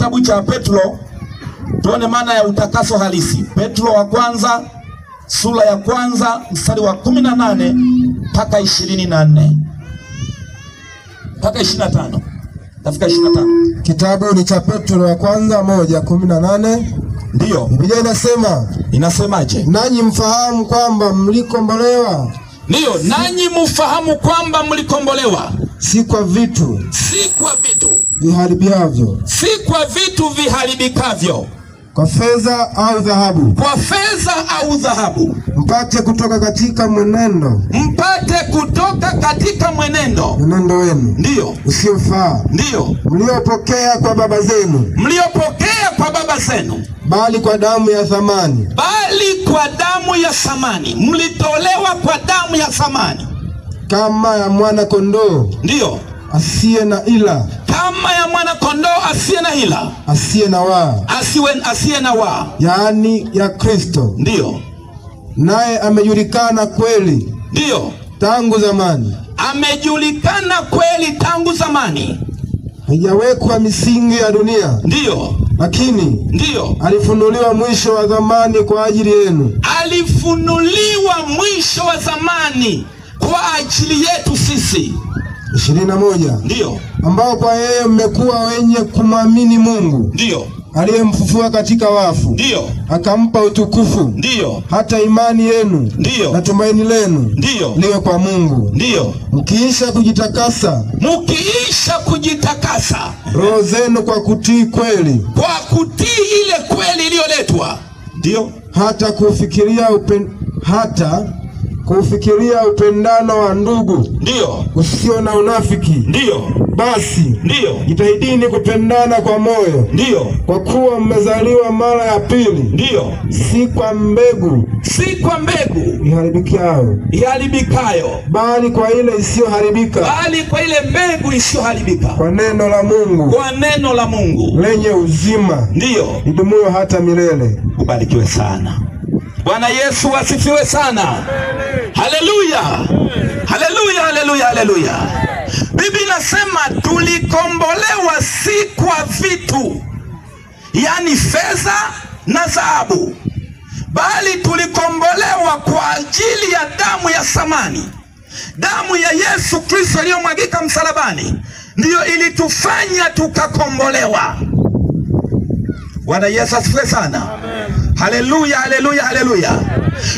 kitabu cha Petro tuone maana ya utakaso halisi. Petro wa kwanza sura ya kwanza mstari wa 18 mpaka 24. Mpaka 25. Tafika 25. Kitabu ni cha Petro wa kwanza 1:18. Ndio. Biblia inasema. Inasemaje? Nanyi mfahamu kwamba mlikombolewa. Ndio, nanyi mfahamu kwamba mlikombolewa. Si kwa vitu. Si kwa vitu viharibiavyo. Si kwa vitu viharibikavyo. Kwa fedha au dhahabu. Kwa fedha au dhahabu. Mpate kutoka katika mwenendo. Mpate kutoka katika mwenendo. Mwenendo wenu. Ndio. Usiofaa. Ndio. Mliopokea kwa baba zenu. Mliopokea kwa baba zenu. Bali kwa damu ya thamani. Bali kwa damu ya thamani. Mlitolewa kwa damu ya thamani. Kama ya mwana kondoo. Ndio. Asiye na ila. Kama ya mwana kondoo asiye na ila. Asiye na waa. Asiye na waa. Yaani ya Kristo. Ndio. Naye amejulikana kweli. Ndio. Tangu zamani. Amejulikana kweli tangu zamani. Haijawekwa misingi ya dunia. Ndio. Lakini ndio alifunuliwa mwisho wa zamani kwa ajili yenu. Alifunuliwa mwisho wa zamani kwa ajili yetu sisi. 21. Ndio. Ambao kwa yeye mmekuwa wenye kumwamini Mungu. Ndio. Aliyemfufua katika wafu. Ndio. Akampa utukufu. Ndio. Hata imani yenu. Ndio. Na tumaini lenu. Ndio. Liwe kwa Mungu. Ndio. Mkiisha kujitakasa. Mkiisha kujitakasa. Roho zenu kwa kutii kweli. Kwa kutii ile kweli iliyoletwa. Ndio. Hata kufikiria upendano wa ndugu. Ndio. Usio na unafiki. Ndio. Basi ndio jitahidini kupendana kwa moyo. Ndio. Kwa kuwa mmezaliwa mara ya pili. Ndio. Si kwa mbegu. Si kwa mbegu iharibikayo. Iharibikayo. Bali kwa ile isiyoharibika. Bali kwa ile mbegu isiyoharibika. Kwa neno la Mungu. Kwa neno la Mungu lenye uzima. Ndio. Idumuyo hata milele. Ubarikiwe sana. Bwana Yesu asifiwe sana. Haleluya. Haleluya, haleluya, haleluya. Biblia inasema tulikombolewa si kwa vitu, yani fedha na dhahabu, bali tulikombolewa kwa ajili ya damu ya thamani. Damu ya Yesu Kristo iliyomwagika msalabani ndiyo ilitufanya tukakombolewa. Bwana Yesu asifiwe sana. Haleluya, haleluya, haleluya.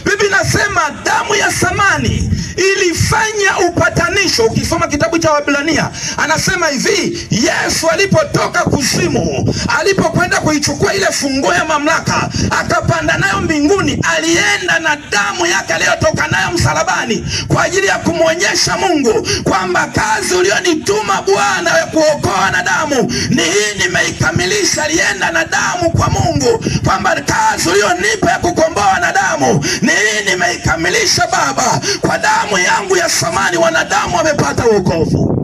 Biblia inasema damu ya thamani ilifanya upatanisho. Ukisoma kitabu cha Waebrania anasema hivi, Yesu alipotoka kuzimu, alipokwenda kuichukua ile funguo ya mamlaka, akapanda nayo mbinguni, alienda na damu yake aliyotoka nayo msalabani kwa ajili ya kumuonyesha Mungu kwamba kazi ulionituma Bwana ya kuokoa wanadamu ni hii, nimeikamilisha. Alienda na damu kwa Mungu kwamba kazi ulionipa ya kukomboa wanadamu ni hii, nimeikamilisha Baba, kwa damu yangu ya thamani wanadamu wamepata wokovu.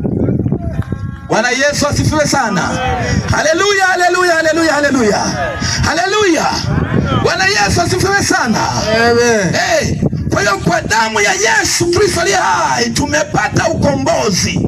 Bwana Yesu asifiwe sana. Haleluya, haleluya, haleluya, haleluya. Haleluya. Bwana Yesu asifiwe sana. Amen. Hey, kwa hiyo kwa damu ya Yesu Kristo aliye hai tumepata ukombozi.